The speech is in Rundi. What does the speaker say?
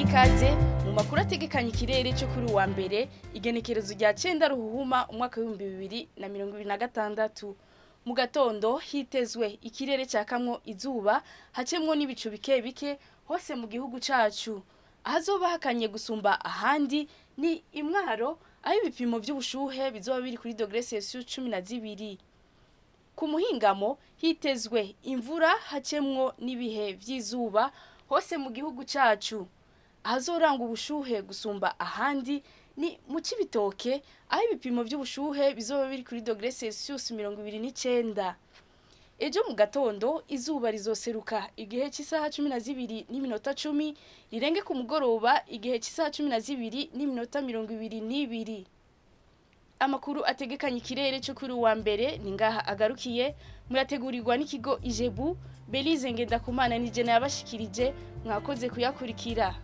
Ikaze mu makuru ategekanya ikirere cyo kuri wa mbere, igenekerezo rya 9 Ruhuhuma umwaka w'2026. Mu gatondo hitezwe ikirere cakamwo izuba, hacemwo n'ibicu bike bike hose mu gihugu cacu. Ahazoba hakanye gusumba ahandi ni Imwaro, aho ibipimo vy'ubushuhe bizoba biri kuri degré Celsius 12. Ku muhingamo hitezwe imvura, hacemwo n'ibihe vy'izuba hose mu gihugu cacu. Ahazoranga ubushuhe gusumba ahandi ni mu Cibitoke, aho ibipimo vy'ubushuhe bizoba biri kuri degré Celsius 29. Ejo mu gatondo izuba rizoseruka igihe cy'isaha 12:10, rirenge ku mugoroba igihe cy'isaha 12:22. Amakuru ategekanya ikirere cyo kuri wa mbere ni ngaha agarukiye. Murategurirwa n'ikigo Ijebu. Belize Ngendakumana nije nayabashikirije. Mwakoze kuyakurikira.